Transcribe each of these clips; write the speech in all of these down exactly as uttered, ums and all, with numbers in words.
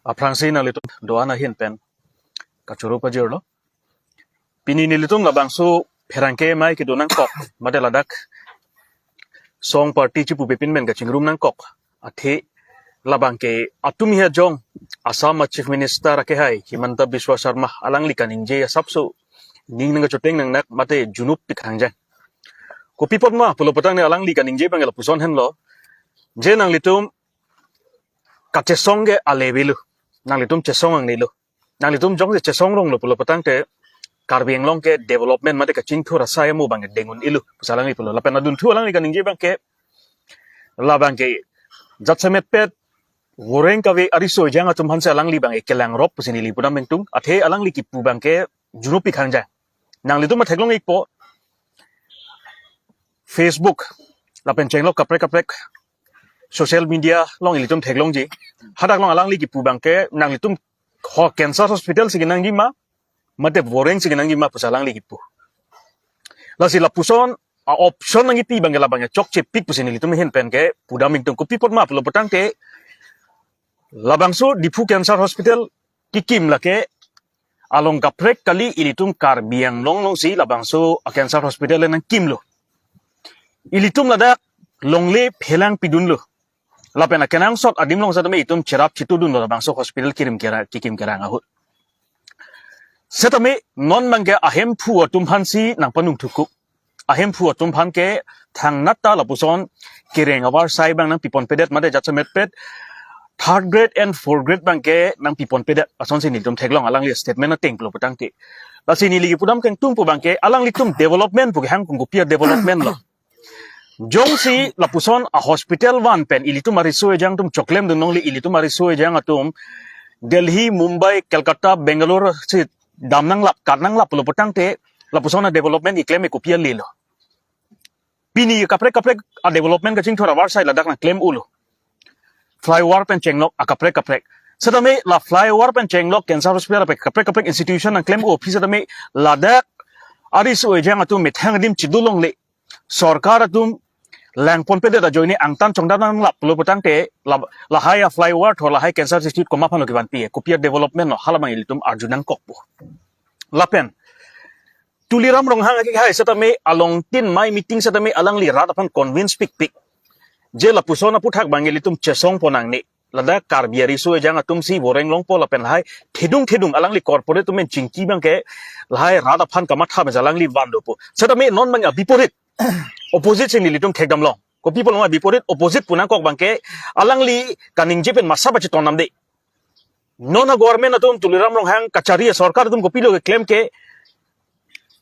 Aphrangsi nanglitum do-an ahin pen kachoro pajirlo. Pini nelitum labangso pherangke amei kedo nangkok, mate ladak song party chipupe pin pen kachingrum nangkok. Athe labangke atum hi ajong Assam a Chief Minister akehai Himanta Biswa Sarma alangli kaningje asapso ning nangkachoteng nangnak mate junupik hangjang. Kopi apot ma pulo putangte alangli kaningje abang lapuson henlo. Je nanglitum kachesong ke alevelo. Nanglitum chesong angnelo. Nanglitum jongsi chesong ronglo pulo putangte Karbi Anglong ke development mate kachingthur asai amo abang deng un-elo pusi alangli pulo. Lapen adunthu alangli kaningje abangke, labangke jatsemetpet voreng kave ariso ejang atum aphansi alangli abang kelangrop pusi neli pudam ingtung. Athe alangli kipu abangke junupik hangjang. Nanglitum ma theklong-ikpo, Facebook lapen chenglok kaprek kaprek social media along ilitum theklongji. Hadak along alangli kipu abangke nanglitum ho cancer hospital si kenangji ma, mate voreng si kenangji ma pusi alangli kipu. Lasi lapuson a-option nangkipi abangke labangke chokchepik pusi nelitum ahin pen ke pudam ingtung. Kopi apot ma pulo putangte labangso Diphu Cancer Hospital kikim lake along kaprek kali, ilitum Karbi Anglong alongsi labangso a cancer hospital nangkimlo. Ilitum ladak longle phelang pidunlo. Lapen akenangsot adim along setame itum cherap chitudunlo labangso hospital kirim kera, kikim kerang ahut. Setame non abangke ahemphu atum aphansi nangpanung thukup. Ahemphu atum aphan ke thangnat ta lapuson kereng avarsai abang nangpiponpedet mate jatsemetpet third grade and fourth grade abangke nangpiponpedet asonsi nelitum theklong alangli statement ateng pulo putangte. Lasi neli kipudam kangtung pu abangke alanglitum development pu kehang kung kopi a-development lo. Jongsi lapuson a-hospital van pen ilitum ariso ejang atum choklemdun longle, ilitum ariso ejang atum Delhi, Mumbai, Kolkata, Bangalore si dam nanglap, kat nanglap pulo putangte lapuson a-development keklem ke kopi alelo. Pini kaprek kaprek a-development kachingthur avarsai ladak nangklem-olo. Flyover pen chenglok akaprek kaprek. Setame la flyover pen chenglok cancer hospital pen kaprek kaprek institution nangklem-o aphi setame ladak ariso ejang atum methang adim chido longle, sorkar atum langponpedet ajoine angtan chongdam nanglap pulo putangte la, lahai a-flyover tho lahai cancer institute komat aphan lo kevanpi, kopi a-development lo, hala abang ilitum arju nangkokpo. Lapen Tuliram Ronghang akehai setame along tin mai meeting setame alangli rat aphan convince pikpik. Je lapuson aputhak abang ilitum chesongpon nangne. Ladak Karbi ariso ejang atumsi voreng longpo lapen lahai thedung thedung alangli corporate atum pen chingki abangke lahai rat aphan kamatha pen alangli van dopo. Setame non abang a-biporit, opposite si nelitum thekdam long. Kopi pulo ma biporit, opposite pu nangkok abangke alangli kaningje pen masa bachi tonamde. Non a-government atum Tuliram Ronghang kachari a-sorkar atum kopilo keklem ke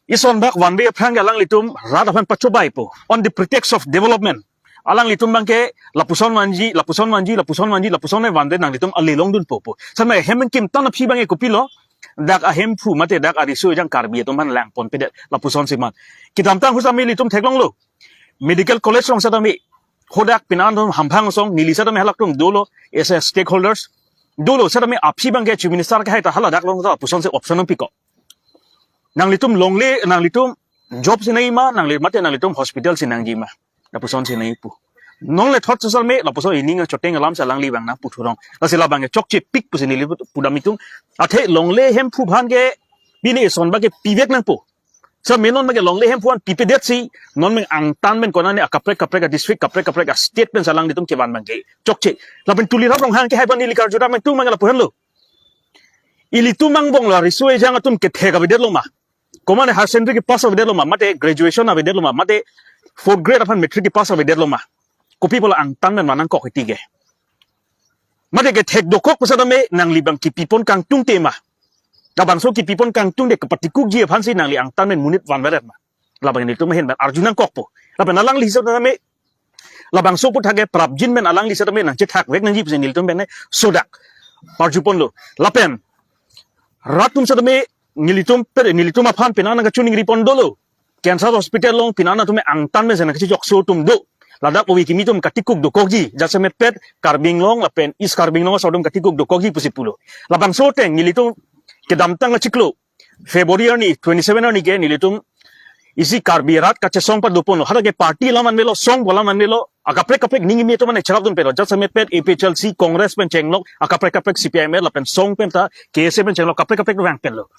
ison bak vanve aphrang ke alanglitum rat aphan pachobaipo on the pretext of development. Alanglitum abangke lapuson vanji, lapuson vanji, lapuson vanji, lapuson vanve nanglitum ale longdunpo pu. Setame hem kim tan aphi abangke kopilo, dak ahemphu mate dak ariso ejang Karbi atum aphan langponpedet lapusonsi man. Kedamtang ahut setame ilitum theklonglo. Medical college along setame hadak pinan atum hamphang asong neli setame halak atum dolo as a stakeholders. Dolo setame aphi abangke Chief Minister akehai ta haladak along ta lapusonsi option nangpikok. Nanglitum longle, nanglitum job si nangji ma, nangli mate nanglitum hospital si nangji ma, lapusonsi nangji pu. Non le thot setame lapuson ining choteng alamsi alangli abang nangputhurong. Lasi labangke chokchepik pusi neli pudam ingtung. Athe longle hemphu aphan ke pini ison bak ke pivek nangpo. Setame non abangke longle hemphu aphan pipedetsi non abang angtan pen konane akaprek kaprek a-district, kaprek kaprek a-state pensi alanglitum kevan abangke chokche. Lapen Tuliram Ronghang akehai aphan neli karjudam ingtung abangke lapu henlo. Ilitum angbong la ariso ejang atum kethek avedetlo ma, komane higher secondary kepass avedetlo ma, mate graduation avedetlo ma, mate fourth grade aphan matric kepass avedetlo ma. Kopi pulo angtan pen van nangkok iti ke. Mate kethek dokok pu setame nangli abang kipipon kangtungte ma. Labangso kipipon kangtungte kapatikukji aphansi nangli angtan pen monit vanvedet ma. Labang nelitum ahin pen arju nangkokpo. Lapen alangli setame labangso aputhak ke prapjin pen alangli setame nangchethakvek nangji pusi nelitum pen sodak arjuponlo. Lapen rat atum setame nelitum pe, nelitum aphan pinan nangkachiningri pon dolo. Cancer hospital along pinan atum angtan pen si nangkachechokso atum do. Ladak ove kimi atum katikuk dokokji, jasemet pet Karbi Anglong lapen East Karbi Anglong asor atum katikuk dokokji pusi pulo. Labangso ateng nelitum kedamtang achiklo February arni twenty-seven arni ke nelitum isi Karbi rat kachesong padoponlo. Hadak ke party alam anvelo, song alam anvelo, akaprek kaprek ning kimi atum mane charap dun pelo. Jasemet pet A P H L C, Congress pen chenglok, akaprek kaprek C P I M L lapen song pen ta K S A pen chenglok, kaprek kaprek vang pelo.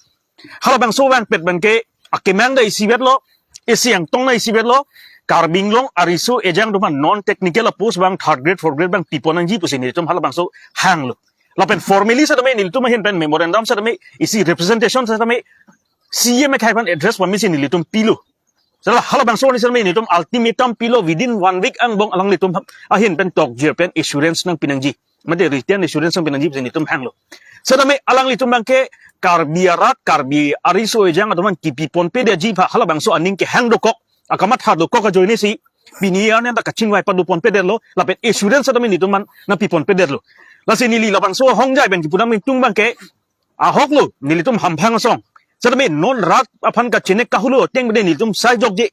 Halabangso vangpet abangke akemang ta isivet lo, isi angtong ta isivet lo, Karbi Anglong ariso ejang atum aphan non technical a post abang third grade, fourth grade abang pipon nangji pusi nelitum halabangso hanglo. Lapen formally setame nelitum ahin pen memorandum setame isi representation setame C E M akhai aphan address pame si nelitum pilo. Seta halabangso ni setame nelitum ultimatum pilo within one week angbong alanglitum ahin pen tokjir pen assurance nangpi nangji. Mate written assurance nangpi nangji pusi nelitum hanglo. Setame alanglitum abangke Karbi arat, Karbi ariso ejang atum aphan kipi ponpedetji aphan halabangso aning kehang dokok, akamatha dokok ajoine si pini arni ta kachingvai pado ponpedetlo, lapen assurance setame nelitum aphan nangpi ponpedetlo. Lasi neli labangso hongjai pen kipu nangtung abangke ahok lo, nelitum hamphang asong. Setame non rat aphan kachinek kahulo ateng pede nelitum sai jokje,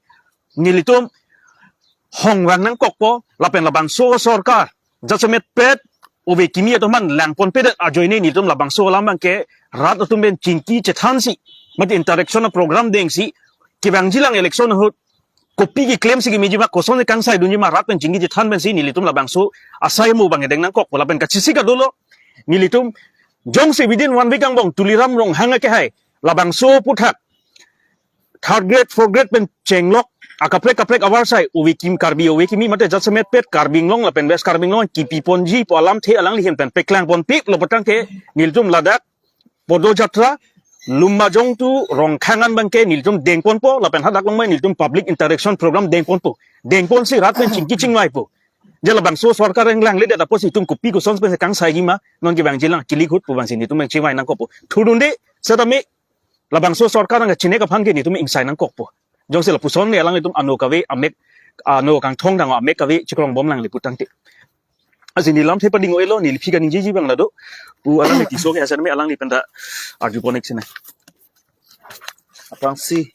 nelitum hongvang nangkokpo, lapen labangso sorkar jasemet pet ove kimi atum aphan lang ponpedet ajoine nelitum labangso alam abangke rat atum pen chingki chethan si, mate interaction a program deng si, kevangjilang election ahut kopi keclaim si kemeji ma, koson si kangsai dunji ma, rat pen chingki chethan pensi nelitum labangso asai mo abang edeng nangkokpo. Lapen kachesik adolo, nelitum jongsi within one week angbong Tuliram Ronghang akehai labangso aputhak third grade, fourth grade pen chenglok, akaprek kaprek avarsai ove kimi, Karbi ove kimi mate jasemet pet Karbi Anglong lapen West Karbi Anglong kipi ponji pu alamthe alangli ahin pen paklang ponpiklo putangte nelitum ladak Podo Jatra, Lumbajong to Rongkhang an abangke nelitum deng ponpo, lapen hadak longmai nelitum public interaction program deng ponpo. Deng ponsi rat pen chingki chingvaipo. Je labangso sorkar englang ledet apotsi itum kopi koson pensi kangsaiji ma, non kevangjilang kilik ahut pu abangsi nelitum chingvai nangkokpo. Thudunde setame labangso sorkar nangkachinek aphan ke nelitum ingsai nangkokpo. Jongsi lapuson ne alanglitum ano kave amek, ano kangthong dang amek kave chikrongbom langle putangte. Lasi neli lamthe pading-o-elo, neli aphi kaningjeji abang lado. Pu alangli tiso ke asar me alangli pen ta arju pon-ik sinai. Aphrangsi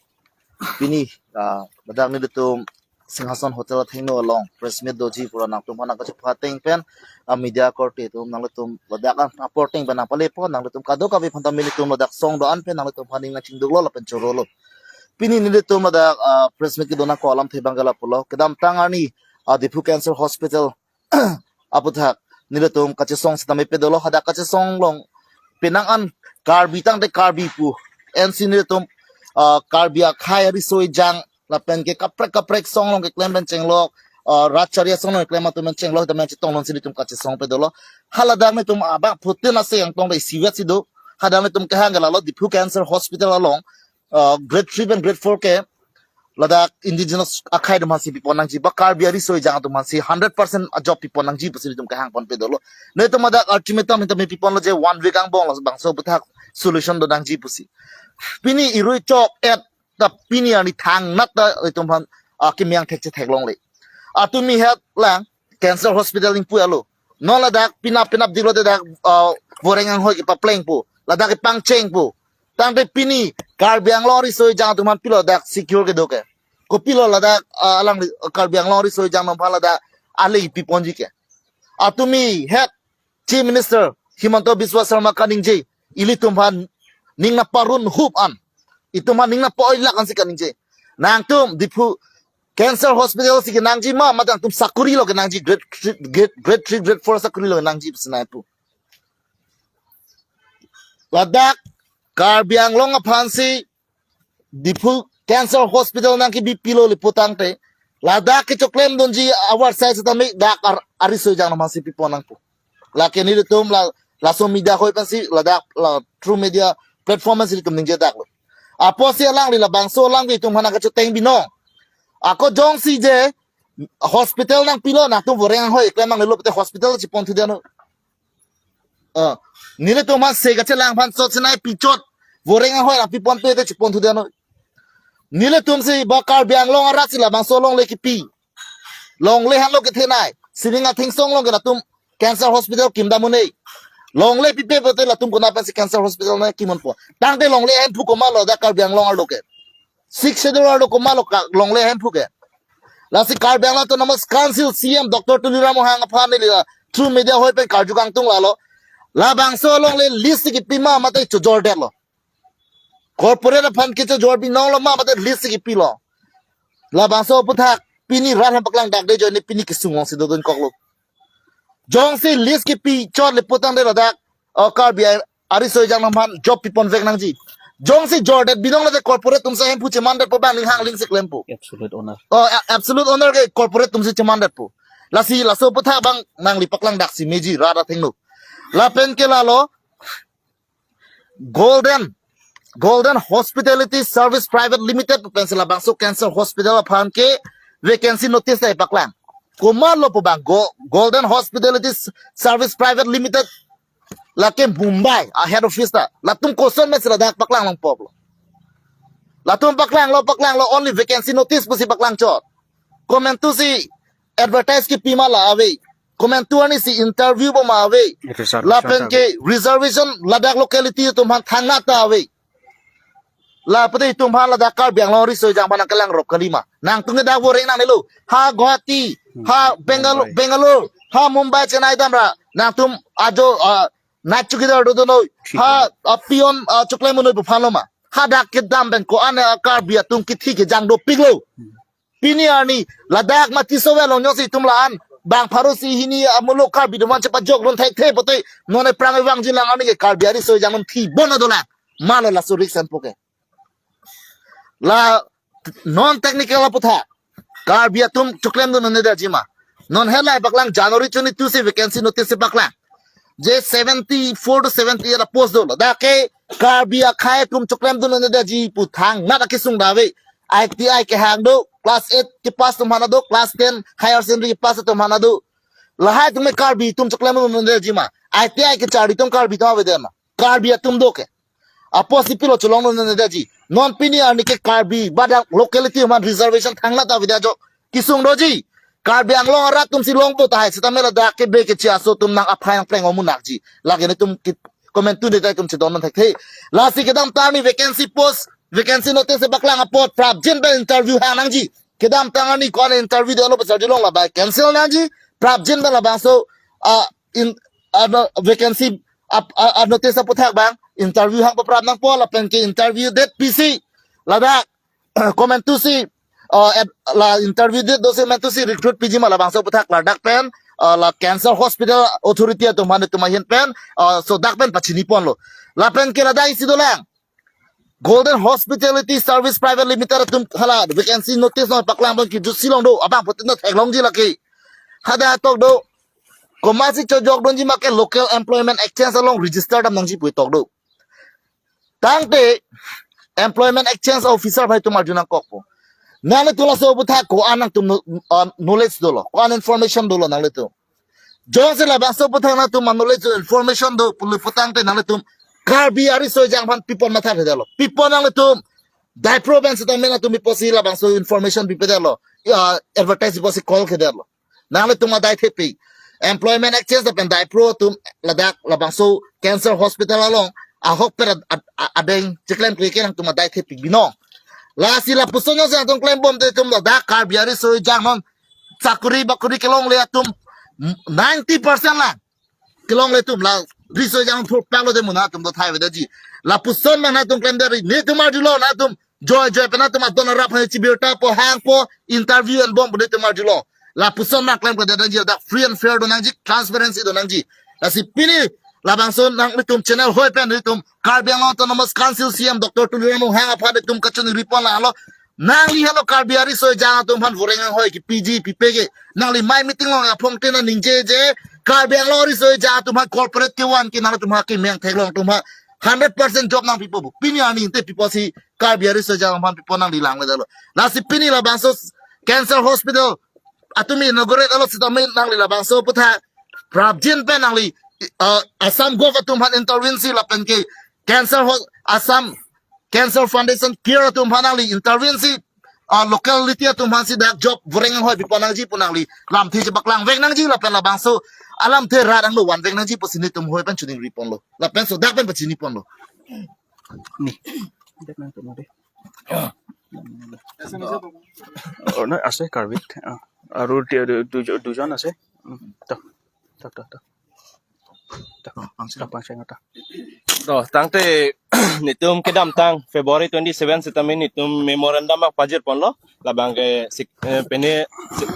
pini, ah, ladak nelitum Singhason Hotel athengno along press meet doji pura nangtum aphan nangkachepha ateng pen, ah, media korte atum nanglitum ladak an apor ateng pen nangpalepo, nanglitum kadokave aphan ta nelitum ladak song do-an pen nanglitum aphan ning nangchingduklo lapen chorolo. Pini nelitum ladak, ah, press meet kedo nangkok alamthe abangke lapulo. Kedamtang arni, ah, Diphu Cancer Hospital aputhak nelitum kachesong sitame pedolo, hadak kachesong along penang an Karbi tangte Karbi pu. Ansi nelitum, ah, Karbi akhai ariso ejang lapen ke kaprek kaprek song along keklem pen chenglok, ah, rat chari asong along keklem atum pen chenglok, tame chetong alongsi nelitum kachesong pedolo. Haladak nelitum abang phutin ase angtong ta isivet si do. Hadak nelitum kehang ke lalo Diphu Cancer Hospital along, ah, grade three pen grade four ke ladak indigenous akhai atum aphansi pipon nangji ba Karbi ariso ejang atum aphansi hundred percent a-job pipon nangji pusi nelitum kehang ponpedolo. Nelitum ladak ultimatum nelitum piponlo je one week angbong labangso aputhak solution do nangji pusi. Pini irui chok et ta pini arni thangnat ta nelitum aphan, ah, kemyang thekche theklongle. Atumi het lang Cancer Hospital ingpu alo. Non ladak penap penap diklo dak, ah, Voreng Anghoi kepaplengpo. Ladak kepangchengpo. Tangte pini Karbi Anglong ariso ejang atum aphan pilo dak secure kedo ke. Kopilo ladak, ah, alang Karbi Anglong ariso ejang atum aphan ladak ale piponji ke. Atumi het Chief Minister Himanta Biswa Sarma kaningje, ilitum aphan ning nangparun hup an, itum aphan ning nangpa-oilak ansi kaningje. Nangtum Diphu Cancer Hospital si kenangji ma, mate nangtum sakori lo kenangji, grade three, grade, grade three, grade four sakori lo kenangji pusi nangpu. Ladak Karbi Anglong aphansi Diphu Cancer Hospital nangkebi pilo le putangte, ladak kechoklem dunji avarsai sitame dak ar-, ariso ejang atum aphansi pipon nangpo. Lake nelitum la, laso media hoi pensi ladak la through media platform pensi nelitum ningjedaklo. Apotsi alangli labangso alangli itum aphan nangkachoteng binong. Ako jongsi je hospital nangpilo, nangtum Voreng Anghoi keklem nangnelo pute hospital chiponthu dano. Ah, nelitum aphan se kachelang aphan chot sinai pichot. Voreng Anghoi nangpiponpe te chiponthu dano. Nelitumsi ba Karbi Anglong arat si labangso longle kipi. Longle hanlo kethenei. Sining Atheng song along ke latum Cancer Hospital kimdam un-e. Longle pipe pute latum konat pensi Cancer Hospital nangkim unpo. Tangte longle ahemphu komatlo dak Karbi Anglong arlo ke. Sixth Schedule arlo komatlo ka longle ahemphu ke. Lasi Karbi Anglong Autonomous Council C E M Doctor Tuliram Ronghang aphan neli la through media hoi pen karju kangtung lalo. Labangso longle list si kipi ma mate chojordetlo. Corporate aphan kechojor binonglo ma mate list si kipilo. Labangso aputhak pini rat aphan paklang dak de ajoine pini kesung alongsi dodun koklo. Jongsi list kepi chot le putangte ladak, oh, Karbi a-, ariso ejang atum aphan job pipon vek nangji. Jongsi jordet binong late corporate atumsi ahemphu chemandetpo, bang ning hang ling si klempo. Absolute owner. Oh, a-, absolute owner ke corporate atumsi chemandetpo. Lasi laso aputhak abang nangli paklang daksi meji rat athengno. Lapen ke lalo Golden, Golden Hospitality Service Private Limited pensi labangso cancer hospital aphan ke vacancy notice ta paklang. Komatlo pu abang Go-, Golden Hospitality S-, Service Private Limited lake Mumbai a head office ta. Latum kosonsi ladak paklang longpo lo. Latum paklanglo, paklanglo, only vacancy notice pusi paklang chot. Komantusi advertise kepi ma la ave. Komantu arnisi interview bom ma ave. Reservation lapen ta ave. Ke reservation ladak locality atum aphan thangnat ta ave. La pute itum aphan ladak Karbi Anglong ariso ejang aphan nangkelangrop kalima. Nangtum ke dak voreng nangnelo. Ha Guwahati, ha Bengal-, Mumbai. Bangalore, ha Mumbai, Chennai damra. Nangtum ajo, ah, night chowkidar dodun noi. Thik ha, hai. Ah, peon, ah, choklem un noi pu aphanlo ma. Hadak kedam pen ko-an, ah, Karbi atum kithi kejang dopiklo. Pini arni ladak mati sovel long jongsi itum la-an bang pharo isi hini amuluk Karbi atum aphan chepajokdun thekthe pute non ephrang evangji lang arni ke Karbi ariso ejang atum thibon adolang. Malo laso risk enpo ke. La non technical aputhak Karbi atum choklemdun un-edetji ma. Non hela paklang January twenty-two si vacancy notice si paklang. Je seventy-four to seventy-eight a post dolo. Dak ke Karbi akhei atum choklemdun un-edetji pu thangnat akesung ta ave. I T I kehang do, class eight kepass atum aphan ta do, class ten higher secondary kepass atum aphan ta do. Lahai atum ke Karbi atum choklemdun un-edetji ma. I T I kecharli atum Karbi atum avedet ma. Karbi atum do ke. Apotsi pilo cholongdun un-edetji. Non pini arni ke Karbi ba dak locality atum aphan reservation thangnat ta avedet jo. Kesung doji. Karbi Anglong arat atumsi longpo tahai seta mela dak ke be kechi aso atum nang aphai nangpleng omu nakji. Lake netum ki-, komantu de tai atum chedondun thekthe. Lasi kedamtang arni vacancy post, vacancy notice paklang apot prapjin pen interview hang nangji. Kedamtang arni ko-an interview dolo pasarji long la bai cancel nangji. Prapjin pen labangso, ah, in, ah, no, vacancy ap-, ah, ah, notice aputhak abang interview hang paprap nangpo lapen ke interview date pisi ladak komantusi, uh, at, la interview date dosi komantusi recruit piji ma labangso aputhak ladak pen, uh, la Cancer Hospital Authority atum aphan itum ahin pen, uh, so dak pen pachiniponlo. Lapen ke ladak isi dolang. Golden Hospitality Service Private Limited atum hala vacancy notice non paklang abang kijutsi long do, abang putin theklongji lake. Hadak tok do. Komatsi chojokdunji ma ke Local Employment Exchange along register dam nangji pu tok do. Tangte Employment Exchange Officer aphan itum arju nangkokpo. Nanglitum laso aputhak ko-an nangtum kno-, uh, knowledge dolo, ko-an information dolo nanglitum. Jongsi labangso aputhak nangtum knowledge information do pulo putangte nanglitum Karbi ariso ejang aphan pipon mathathedetlo. Pipon nanglitum Daipro pen seta mena atum pipotsi labangso information pipedetlo. Ya, advertise pipotsi call kedetlo. Nanglitum adai thepik. Employment Exchange lapen Daipro atum ladak labangso Cancer Hospital along ahokpet ad-, ad-, ad-, adeng cheklemkle ke nangtum adai thepik binong. Lasi lapuson jongsi nangtum klembomte itum ladak Karbi ariso ejang non chakuri bakuri kelongle atum ninety percent lang. Kelongle atum la riso ejang thurpaklo de muna atum do thai vedetji. Lapuson ma nangtum klemdet ri. Netum arjulo nangtum joy joy pen nangtum adon arap aphan chibirta po hangpo interview enbom pu netum arjulo. Lapuson ma klemkledetji dak free and fair do nangji, transparency do nangji. Lasi pini labangso nanglitum channel hoi pen netum Karbi Anglong Autonomous Council C E M Doctor Tuliram Ronghang aphan netum kachiningri pon la lo. Nangli helo Karbi ariso ejang atum aphan voreng anghoi kepiji pipe ke. Nangli mai meeting along aphong te nangning je je. Karbi Anglong ariso ejang atum aphan corporate kevan ke nangtum ha kemeng theklong atum aphan hundred percent job nangpipo pu. Pini arni te pipotsi Karbi ariso ejang aphan pipo nangli langledetlo. Lasi pini labangso Cancer Hospital atum inaugurate alo sitame nangli labangso aputhak prapjin pen nangli, uh, Assam Gov atum aphan intervene si lapen ke Cancer Ho-, Assam Cancer Foundation Care atum aphan nangli intervene si, ah, locality atum aphansi dak job voreng anghoi pipon nangji pu nangli lamthe chepaklangvek nangji lapen labangso alamthe rat angno vanvek nangji pusi netum hoi pen chiningri ponlo. Lapen so dak pen pachini ponlo. Ni. Dak nangtum dei. Oh, no, ase Karbi. Ah, aru di-, du-, du-, dujon ase. Hmm, to. To, to, to. To. Oh, pangcheng. To, pangcheng to. To, tangte netum kedamtang February twenty-seven sitame netum memorandum abang pajir ponlo, labang ke sik-, eh, pene sik-,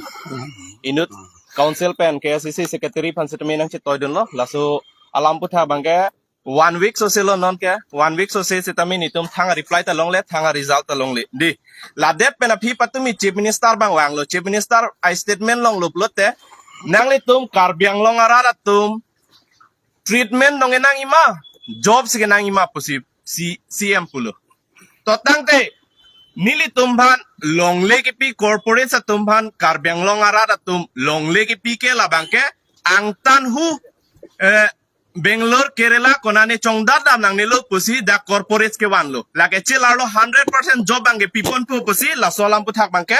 inut council pen K A C C secretary aphan sitame nangchetoidunlo, laso alam aputhak abang ke one week sose lo non ke, one week sose sitame netum thang a-reply ta longle, thang a-result ta longle. Di, ladet pen aphi patumi Chief Minister abang vanglo, Chief Minister a-statement longlo pulote, nanglitum Karbi Anglong arat atum treatment nongenang ima, job si kenang ima pusi C-, C M pulo. To tangte, nelitum aphan longle kipi, corporate atum aphan Karbi Anglong arat atum longle kipi ke labang ke angtan hu, eh, Bangalore, Kerala, konane chongdat dam nangnelo pusi dak corporate kevanlo. Lake chelarlo hundred percent job abang ke piponpo pusi laso alam aputhak abang ke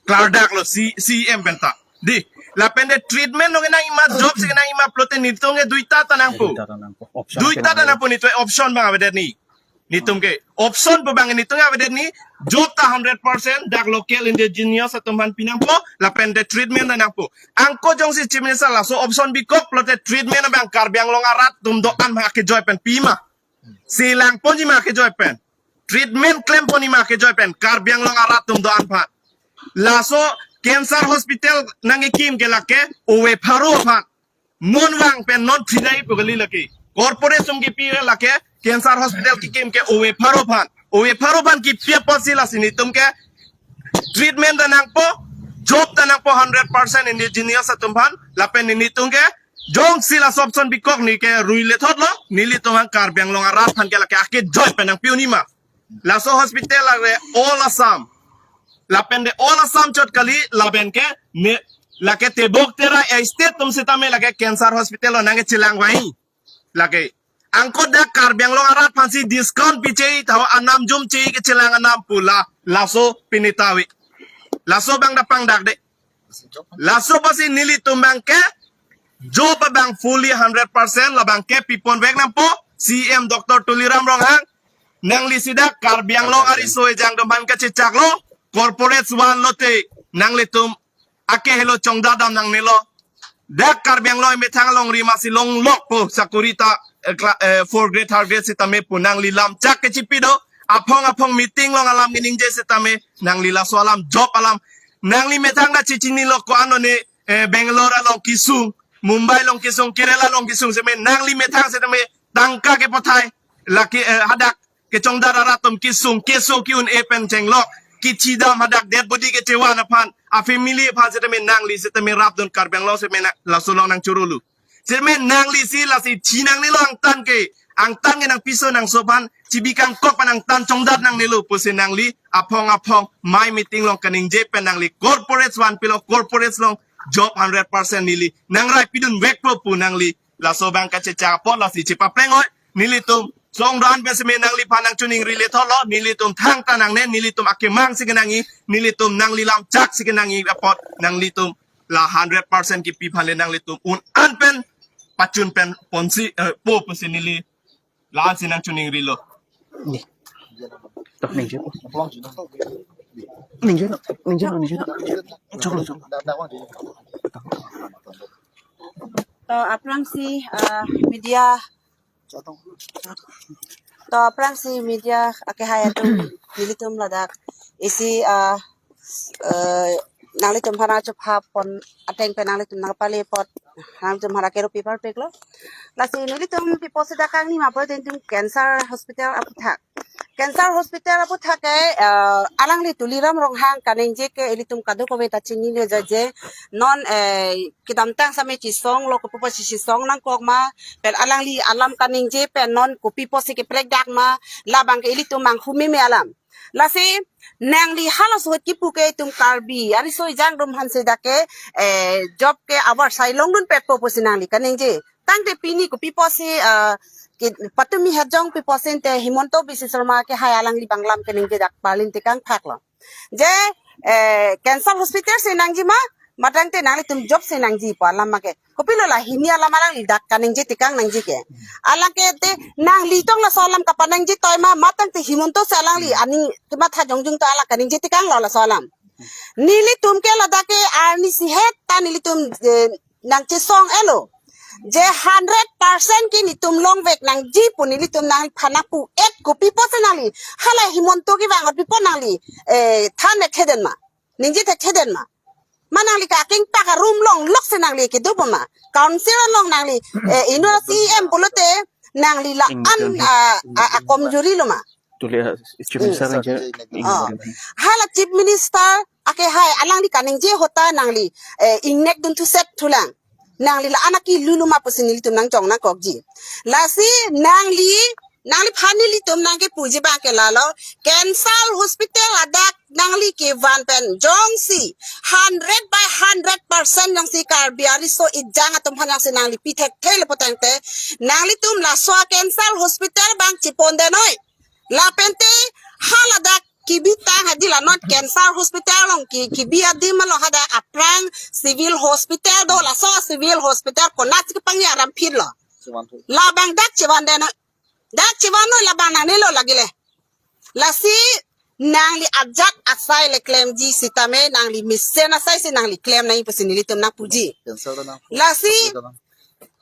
klardaklo C-, C M penta. Di, lapen de treatment nongenang ima, job si kenang ima pulote netum ke duita ta nangpo. Duita ta nangpo. Option Duita ta kenang. Nangpo, netum option abang avedet ni. Netum ke option pu abang netum avedet ni, job ta hundred percent dak local indigenous atum aphan pinangpo, lapen de treatment ta nangpo. Anke jongsi Chief Minister laso option bikok pulote treatment abang Karbi Anglong arat atum do-an ma kejoi pen pima. Selang ponji ma kejoi pen. Treatment klem ponji ma kejoi pen Karbi Anglong arat atum do-an aphan. Laso cancer hospital nangkekim ke lake ove pharo aphan. Non vang pen non thridai pu kali lake. Corporate sum kipi lake cancer hospital kekim ke ove pharo aphan. Ove pharo aphan kipi apotsi lasi netum ke treatment ta nangpo, job ta nangpo hundred percent indigenous atum aphan, lapen netum ke jongsi laso option bikok ni ke ruile thotlo, nelitum aphan Karbi Anglong arat aphan ke lake akejoi pen nangpi-un ima. Laso hospital lake all Assam. Lapen de all Assam chot kali, lapen ke ne lake tebok tera a-state atum sitame lake cancer hospital lo nangkechelang vai. Lake anke dak Karbi Anglong arat aphansi discount piche, thaho anam jumche kechelang anam pu la, laso pinita ave. Laso abang dak pangdakde. Laso apotsi nelitum abang ke job abang fully hundred percent labang ke piponvek nangpo C M Doctor Tuliram Ronghang. Nangli si dak Karbi Anglong ariso ejang atum aphan kachechaklo, corporate vanlote nanglitum akehelo chongdat dam nangnelo. Dak Karbi Anglong methang alongri masi longlokpo sakori ta, eh, kla-, eh, fourth grade, third grade sitame pu nangli lamchak kechipi do. Aphong aphong meeting along alam keningje sitame nangli laso alam job alam. Nangli methang ta chechinilo ko-an one, eh, Bangalore along kesung, Mumbai along kesung, Kerala along kesung sitame nangli methang sitame tangka kepathai. Lake, eh, hadak kechongdat arat atum kesung, keso ke-un-e pen chenglok, kechidam hadak dead body kechevan aphan, a-family aphan sitame nangli sitame rapdun Karbi Anglong sitame na-, laso along nangchorolo. Sitame nangli si lasi chinangnelo angtan ke, angtan ke nangpiso nangso aphan, chibi kangkok pen angtan chongdat nangnelo pusi nangli aphong aphong mai meeting along kaningje pen nangli corporate vanpilo, corporate along job hundred percent neli nangrai pidunvekpo pu nangli laso abang kachechak apot lasi chepapleng oi. Nelitum song ran pen sitame nangliphan nangchiningri le thotlo, nelitum thangta nangne, nelitum akemang si kenangji, nelitum nangli lamchak si kenangji apot nanglitum la hundred percent kipi aphan le nanglitum un-an pen pachun pen ponsi, eh, po pusi neli la-ansi nangchiningrilo. Toh, ningje po. Ningje lo, ningje lo, ningje lo. Choklo, choklo. To aphrangsi, ah, media. To aphrangsi media akehai atum, nelitum ladak isi, ah, eh, nanglitum aphan chupha pon ateng pen nanglitum nangpale apot, nanglitum aphan kerupi parpiklo. Lasi nelitum pi apotsi dak kangni ma pulote netum cancer hospital aputhak. Cancer hospital aputhak ke, eh, alangli Tuliram Ronghang kaningje ke ilitum kadokave ta chinilo je, non, eh, kedamtang sitame chesonglo, kopi apotsi chesong nangkok ma, pen alangli alam kaningje pen non kopi apotsi keprekdak ma, labang ke ilitum manghu meme alam. Lasi nangli halaso ahut kipu ke itum Karbi ariso ejang atum aphansi dak ke, eh, job ke avarsai longdunpetpo pusi nangli kaningje. Tangte pini kopi apotsi, eh, ke patumi hejong pi apotsi te Himanta Biswa Sarma akehai alangli abang alam kaningje dak parlin tekang phaklo. Je, eh, cancer hospital si nangji ma, matangte nanglitum job si nangji pu alam ma ke. Kopilo la hini alam alangli dak kaningje tekang nangji ke. Alangke te nangli tong laso alam kapaningje toi ma, matangte Himanta si alangli aning kematha jongjung ta alang kaningje tekanglo laso alam. Nelitum ke ladak ke arni isi het ta nelitum, eh, nangchesong-elo. Je hundred percent ke nelitum longvek nangji pu nelitum nangphan nangpu-et, kopi apotsi nangli hala Himanta kevang apot pi apot nangli, eh, than thekthe det ma, ningje thekthe det ma? Ma nangli ka akeng pak arum along loksi nangli kedo bom ma? Council along nangli, eh, inut C E M pulote nangli la-an, Ingdon he. Ah, ah, ah, komjuri lo ma? Tuli, ah, Chief Hmm. Minister nangji. Ah. Ingdon he. Hala Chief Minister akehai alangli kaningje ahut ta nangli, eh, ingnek dun thuset thulang. Nangli la-an akelu lo ma pusi nelitum nangjong nangkokji. Lasi nangli, nangliphan nelitum nangkepuji abangke lalo, cancer hospital ladak nangli kevan pen jongsi hundred by hundred percent jongsi Karbi ariso ejang atum aphan jongsi nangli pi thekthe lo putangte, nanglitum laso cancer hospital abang chepon detnoi. Lapente haladak kebi tang hadi la non cancer hospital along ke, kebi adim along hadak aphrang civil hospital do, laso civil hospital konatsi kepangya ramphit lo? Labang dak chevan detnoi. Dak chevan noi, labang nangne lo lagi le. Lasi nangli ajat asai le klemji sitame nangli mesen asai si nangli klem nangji pusi nelitum nangpuji. Cancer ta nang. Lasi Hospital nang.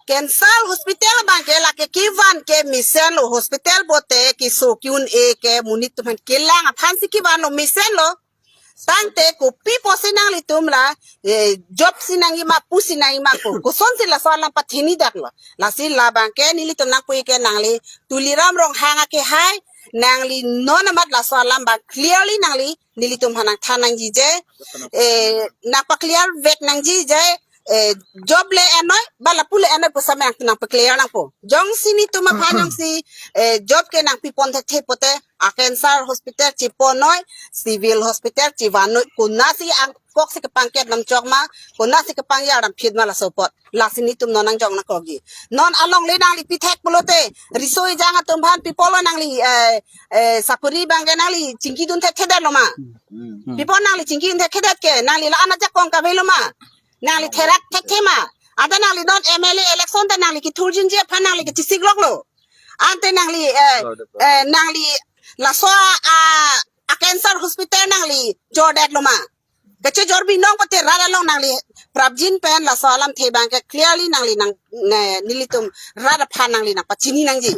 Cancer hospital abangke lake kevan ke mesen lo, hospital pulote keso ke-un-e ke monit atum aphan kelang aphan si kevan lo, mesen lo. Tangte kopi apotsi nanglitum la, eh, job si nangji ma, pu si nangji ma ko, kosonsi laso alam pathini dak lo? Lasi labangke nelitum nangpu-ik ke nangli Tuliram Ronghang akehai, nangli non amat laso alam abang clearly nangli nelitum aphan nangthan nangji je, eh, nangpa-clear vek nangji je, eh, job le en noi, ba lapu le en noi pu setame nangpa-clear nangpo. Jongsi nelitum aphan jongsi, eh, job ke nangpipon thekthe pute, a cancer hospital chepon noi, civil hospital chevan noi, konatsi angkok si kepangket namchok ma, konatsi kepangya ramphit ma laso apot? Lasi nelitum non nangjong nangkokji. Non alongle nangli pi thek pulote, riso ejang atum aphan pi apot lo nangli, eh, eh, sakori abangke nangli chingki dun thekthe det lo ma? Hmm. Pi apot nangli chingki dun thekthe det ke? Nangli la-an ajakong kave lo ma? Nangli therak thekthe ma? Anta nangli non M L A election ta nangli kethurjinji aphan nangli kechesik lok lo. Ante nangli, eh, eh, nangli laso a, a cancer hospital nangli jordet lo ma? Kechejor binong pute rat along nangli prapjin pen laso alamthe abangke clearly nangli nang, ne, nelitum rat aphan nangli nangpachini nangji.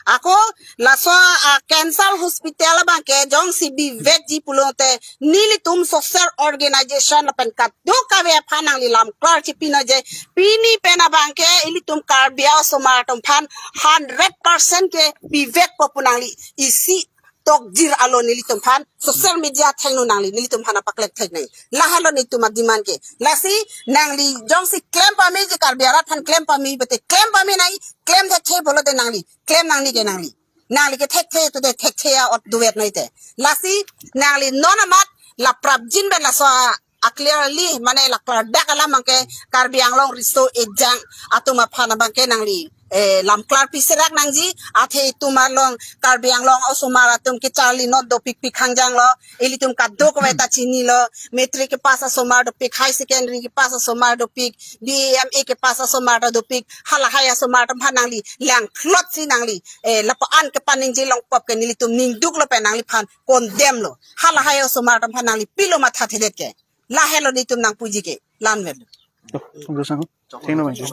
Ako laso a cancer hospital abangke jongsi bivekji pulote nelitum social organization lapen kadokave aphan nangli lamklar chepi noi je, pini pen abangke ilitum Karbi osomar atum aphan hundred percent ke bivekpo pu nangli isi tokjir alo nelitum aphan social media athengno nangli nelitum aphan paklek thek nai. Lahelo nelitum a-demand ke. Lasi nangli jongsi klem pameji, Karbi arat aphan klem pame pute klem pame nai, klem thekthe pulote nangli klem nangne ke nangli. Nangli ke thekthe pute thekthe a-ot duet noi te. Lasi nangli non amat la prapjin pen laso a, a clearly mane la klardak alam abangke Karbi Anglong riso ejang atum aphan abangke nangli, eh, lamklar piserak nangji. Athe itum along Karbi Anglong osomar atum kecharli not dopik pik hangjang lo. Ilitum kadokave ta chinilo. Matric kepass asomar dopik, high secondary kepass asomar dopik, B A M A kepass asomar ta dopik. Halahai asomar atum aphan nangli langphlot si nangli, eh, lapu-an kepaningje longpop ke nelitum ningduk lo pen nangliphan condemn lo. Halahai osomar atum aphan nangli pilo matha thedet ke? Lahelo nelitum nangpuji ke. Lanvel. Tuh, tunggu sang. Sing naman siya.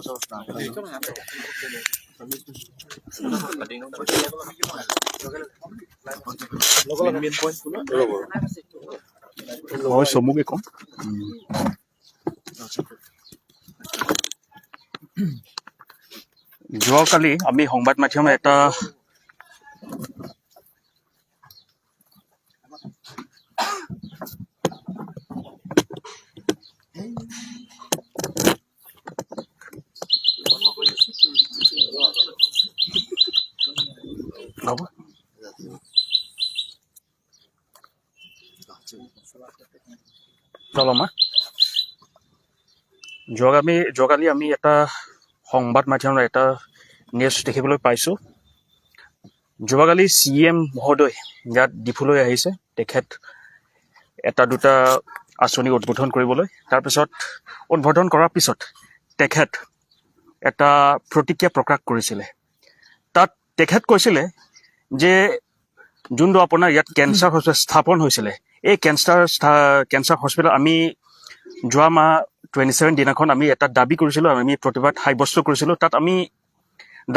Oh, sumugik ko. Hmm. যোৱাকালি আমি সংবাদ মাধ্যমে এটা চলো, মা। যোৱাকালি, যোৱাকালি আমি এটা সংবাদ মাধ্যমত এটা নিউজ দেখিবলৈ পাইছোঁ। যোৱাকালি চি ই এম মহোদয় ইয়াত ডিফুলৈ আহিছে। তেখেত এটা দুটা আঁচনি উদ্বোধন কৰিবলৈ। তাৰপিছত উদ্বোধন কৰাৰ পিছত তেখেত এটা প্ৰতিক্ৰিয়া প্ৰকাশ কৰিছিলে। তাত তেখেত কৈছিলে যে যোনটো আপোনাৰ ইয়াত কেঞ্চাৰ হস্পিটেল স্থাপন হৈছিলে, এই কেঞ্চাৰ স্থা-, কেঞ্চাৰ হস্পিটেল আমি যোৱা মাহ টুৱেণ্টি ছেভেন দিনাখন আমি এটা দাবী কৰিছিলোঁ, আমি প্ৰতিবাদ সাব্যস্ত কৰিছিলোঁ। তাত আমি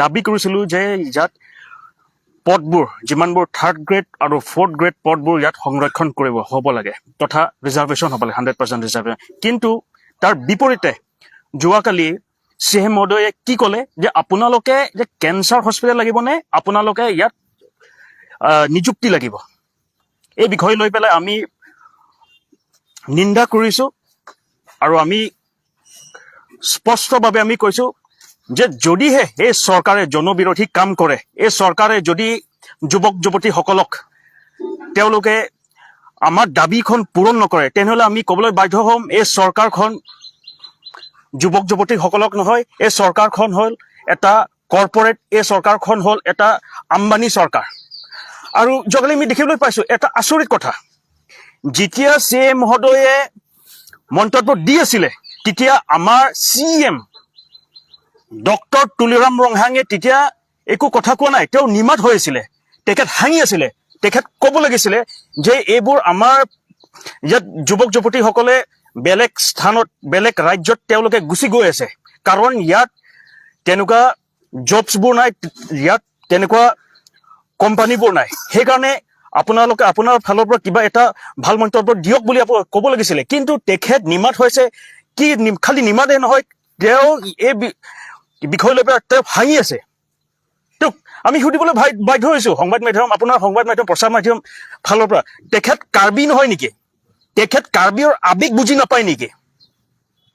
দাবী কৰিছিলোঁ যে ইয়াত পদবোৰ, যিমানবোৰ থাৰ্ড গ্ৰেড আৰু ফ'ৰ্থ গ্ৰেড পদবোৰ ইয়াত সংৰক্ষণ কৰিব, হ'ব লাগে, তথা ৰিজাৰ্ভেশ্যন হ'ব লাগে, হাণ্ড্ৰেড পাৰ্চেণ্ট ৰিজাৰ্ভেশ্যন। কিন্তু তাৰ বিপৰীতে যোৱাকালি চি এম মহোদয়ে কি ক'লে যে আপোনালোকে যে কেঞ্চাৰ হস্পিটেল লাগিবনে আপোনালোকে ইয়াত আহ, নিযুক্তি লাগিব, এই বিষয় লৈ পেলাই আমি নিন্দা কৰিছোঁ। আৰু আমি স্পষ্টভাৱে আমি কৈছোঁ যে যদিহে এই চৰকাৰে জনবিৰোধী কাম কৰে, এই চৰকাৰে যদি যুৱক যুৱতীসকলক তেওঁলোকে আমাৰ দাবীখন পূৰণ নকৰে, তেনেহ'লে আমি ক'বলৈ বাধ্য হ'ম, এই চৰকাৰখন যুৱক যুৱতীসকলক নহয়, এই চৰকাৰখন হ'ল এটা কৰ্পৰেট, এই চৰকাৰখন হ'ল এটা আম্বানী চৰকাৰ। আৰু যোৱাকালি আমি দেখিবলৈ পাইছোঁ এটা আচৰিত কথা, যেতিয়া চি এম মহোদয়ে মন্তব্য দি আছিলে, তেতিয়া আমাৰ চি এম ডক্টৰ তুলিৰাম ৰংহাঙে তেতিয়া একো কথা কোৱা নাই, তেওঁ নিমাত হৈ আছিলে, তেখেত হাঁহি আছিলে। তেখেত ক'ব লাগিছিলে যে এইবোৰ আমাৰ ইয়াত যুৱক যুৱতীসকলে বেলেগ স্থানত, বেলেগ ৰাজ্যত তেওঁলোকে গুচি গৈ আছে, কাৰণ ইয়াত তেনেকুৱা জবছবোৰ নাই, ইয়াত তেনেকুৱা কোম্পানীবোৰ নাই। সেইকাৰণে আপোনালোকে আপোনাৰ ফালৰ পৰা কিবা এটা ভাল মন্তব্য দিয়ক বুলি আপো- ক'ব লাগিছিলে, কিন্তু তেখেত নিমাত হৈছে। কি নিম- খালি নিমাতে নহয়, তেওঁ এই বি- বিষয় লৈ পেলাই তেওঁ হাঁহি আছে। তেওঁক আমি সুধিবলৈ বাই- বাধ্য হৈছোঁ, সংবাদ মাধ্যম, আপোনাৰ সংবাদ মাধ্যম, প্ৰচাৰ মাধ্যম ফালৰ পৰা, তেখেত কাৰ্বি নহয় নেকি? তেখেত কাৰ্বিৰ আৱেগ বুজি নাপায় নেকি?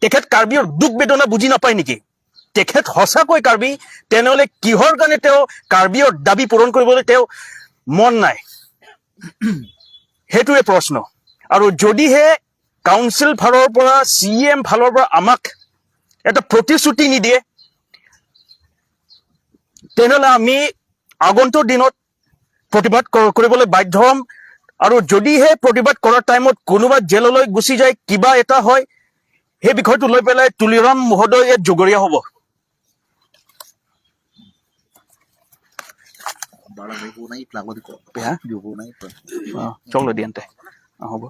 তেখেত কাৰ্বিৰ দুখ বেদনা বুজি নাপায় নেকি? তেখেত সঁচাকৈ কাৰ্বি, তেনেহ'লে কিহৰ কাৰণে তেওঁ কাৰ্বিৰ দাবী পূৰণ কৰিবলৈ তেওঁ মন নাই? সেইটোৱে প্ৰশ্ন। আৰু যদিহে কাউন্সিল ফালৰ পৰা, চি এম ফালৰ পৰা আমাক এটা প্ৰতিশ্ৰুতি নিদিয়ে, তেনেহ'লে আমি আগন্তুক দিনত প্ৰতিবাদ কৰ- কৰিবলৈ বাধ্য হ'ম। আৰু যদিহে প্ৰতিবাদ কৰাৰ টাইমত কোনোবা জেললৈ গুচি যায়, কিবা এটা হয়, সেই বিষয়টো লৈ পেলাই তুলিৰাম মহোদয় ইয়াত জগৰীয়া হ'ব। Bala may kunay plan ko di ko. Ha? Yung kunay plan. অ, চলো দিয়া তেন্তে। অ, হ'ব।